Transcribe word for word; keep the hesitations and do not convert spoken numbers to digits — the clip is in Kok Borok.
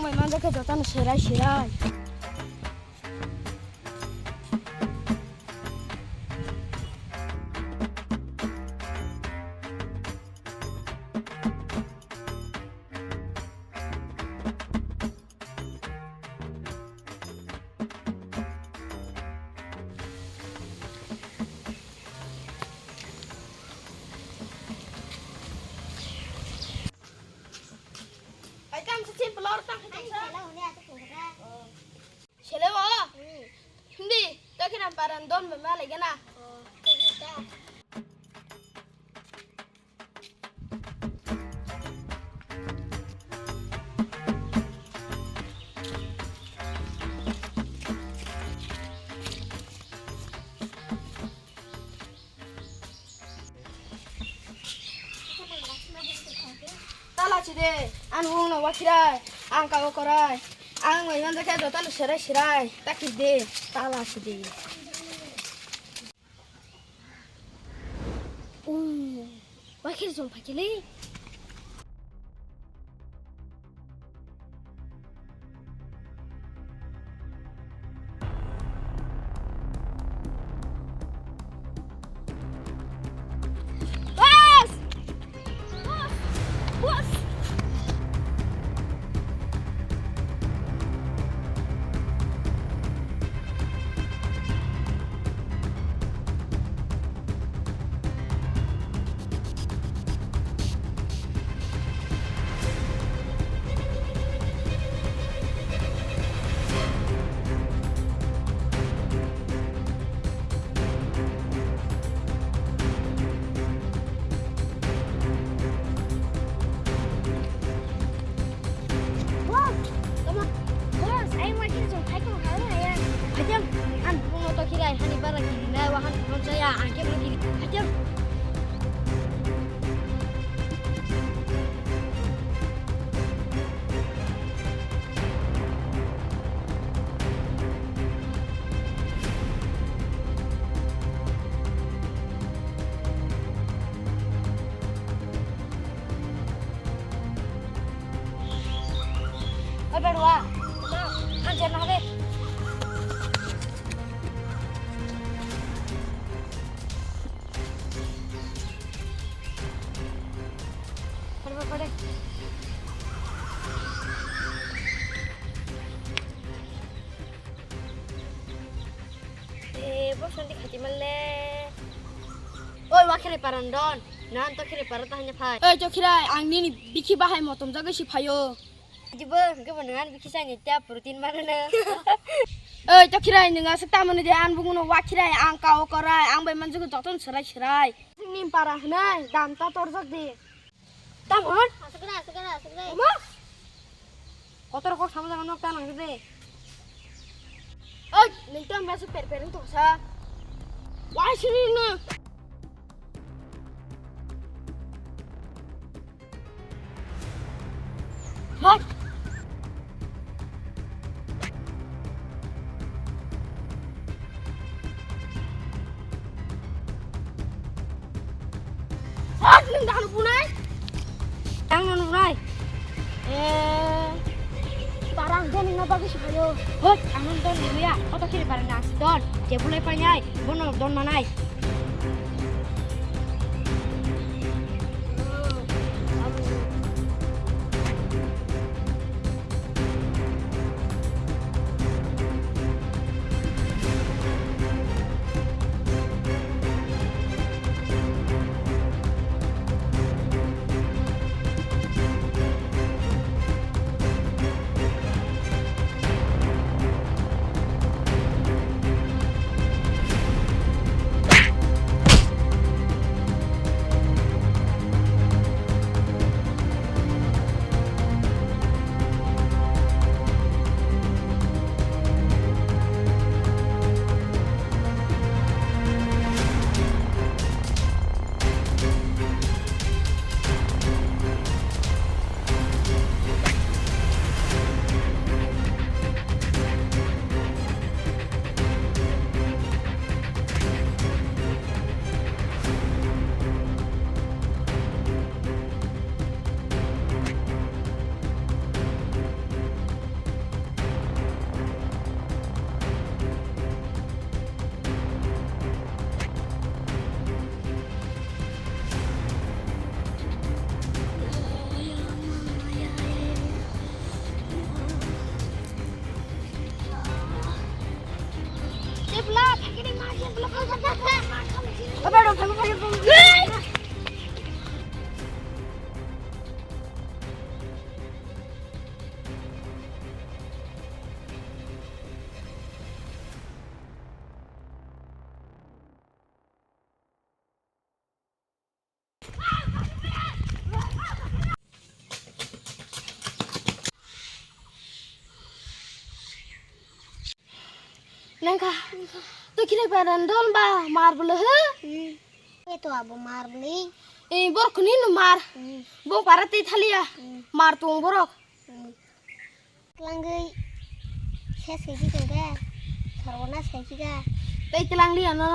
Mai manjak khe jotono serai serai. Ai, tamo se simple or tang khe tongsa. Sele o? Hmm. Hindi, to khe na paran don be ma lege na. Oh, to khe ta. Tala si de, ang bung no wakhirai, ang kago korai, ang mai manjak khe jotono serai serai, ta khe de, tala si de. Uu, wakhir jol phaikhe le. Boss! Boss! Boss! Boss, tamo, boss, ayang wakhir jong phaikhe haro ayang. Ajang, ang bungno tokhirai hani bara kirinai wahan phunukjaya, ang khe bo kiri. Ajang. Oi, Barua. Hanjar na habe. Pare, pare, pare. Eh, bo santi khati malle. Oi, wa khere paran don. Nan to khere paran ta hanya phai. Oi, to khirai, ang nini bikhi bahai motom jagwi si phaio. Jibo, hwnkhe bo nwng ani bikhi sani tei protein mano na. Oi, to khirai, nwng aswk tamoni de, ang bukuno wa khirai, ang kao korai, ang bai manjugo jotono swrai swrai. Nini para hwnwi dam ta torjak di. Tamon? Aswk gra, aswk gra, aswk gra. Omo? Kotor kok sama jaga nok ta nang de. Oi, nwng to masuk per per wng tong sa. Wa sini na. Hot. Hot, nwng dano bunai? Ang no nunai. Eh, barang don na bagi suhayo. Hot, ang no don ya. Koto kiri barang na don. Jebulai panyai. Bono don manai. Nengkha. To kire paran don ba mar bolo he? Hmm. E to abo mar bolo. E borok ni no mar. Hmm. Bong para te thalia. Hmm. Mar tong borok. Hmm. Tlangwi ses khe khe khe. Sarwona sai khe khe. Tei tlang liya no.